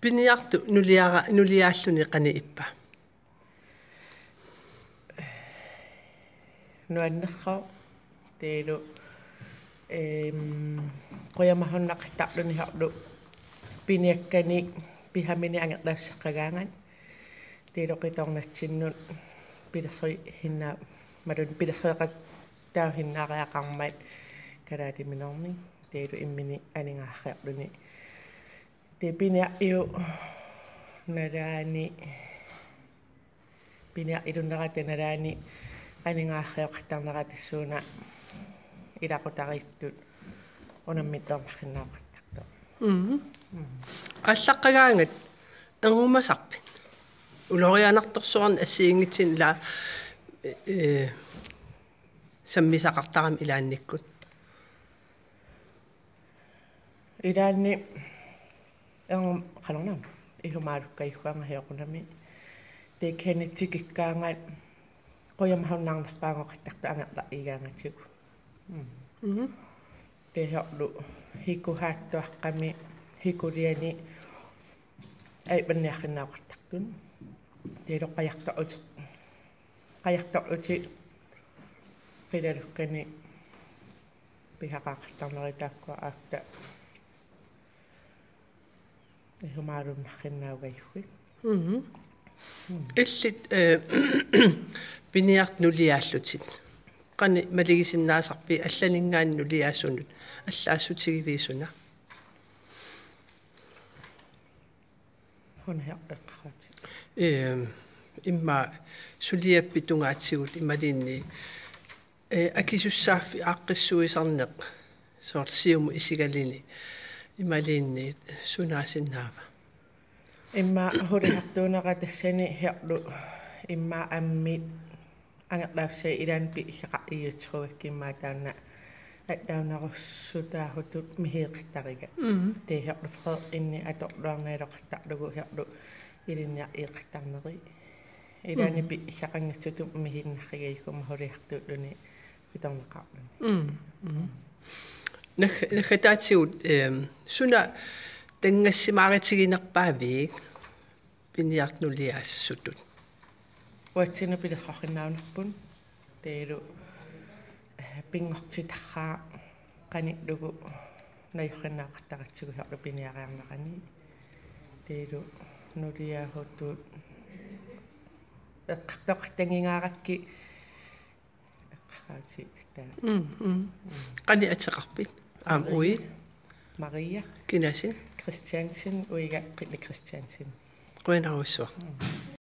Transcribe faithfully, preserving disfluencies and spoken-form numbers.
Piniartut nuliara-, nuliaalluni qanoq ippa? Nuannersoq, taavalu, ehm, qujamasunnaqattaarluni soorlu piniakkanik pisaminik angerlarseqqagaangat. Taavalu qitornatsinnut pilersuisinna-, malun pilersueqattaasinnaariaqarmat kalaaliminernit. Taavalu imminut aningaasarluni. Taava piniartut nalaani, piniartut ilunnerata nalaani aningaasarsiortarnerata tassuuna ilaqutariittut unammittoornarsinnaasoqartartoq. Mhm. Mm. Aallaqqagaangat ernumasarpit? Ulorianartorsuarnik assigiinngitsunik ilaa, eh, sammisaqartarami ilaannikkut. Ilaanni, em, qanorna, isumaarukkajukkaanga sioqunami. Taava kisianni tikikkaangat qujamasunnarnerpaanngoqattaartoq angerlarigaangatigu. Mm. Mhm. Taava soorlu hikusaattuaqqami, hikuliani, aipanniarsinnaasoqartartut. Taavalu qajartorlutik, qajartorlutik qilalukkanik pisaqaaqattarnerit taakkua aatsaat isumaarunnarsinnaagajuit. Mhm. Mm. Illit, eh, piniartut nuliaallutit. Qanoq maligisinnaasarpit allaninngaanniit nuliaasunut, allaassutigiviit suna? Una heqqiqqaati. Ehm, immaqa suliappit tungaatigut imaluunniit, eh, akisussaaffik aaqqissuisarneq soorlu siumut isigaluni imaluunniit sunaasinnaava? Immaqa hulisartuunera tassani soorlu immaqa ammit angerlaassai ilaanni piffissaqarfiutigigukkit immaqa taanna allaanerusutaasutut misigeqattariga. Mhm. Taava soorlu Frederik inni atorluarneq iloqattaarlugu soorlu ilinniarfigeqattarneri. Ilaanni, mhm, piffissaqanngitsutut misiginnarsigajukkuma hulisartuulluni qitornaqarluni. Mm, mm. Nag-, naggataatigut, ehm, suna tanngassimaarutiginerpaaviuk piniartut nuliaassutut? Uatsinnut pilersorsinnaanerput. Taavalu, eh, pinngortitarpara qanillugu najorsinnaasoqattaratsigu soorlu piniariarnerani. Taavalu nuliaasutut eqqartoqartanngingaarakku eqqarsaatit taava. Mm, mm. Mm. Qanoq ateqarpit? Aamma Maria. Uagut. Maria. Kinaassuseq? Christiansen, uiga Qille Christiansen. Qujanarsuaq. Mm.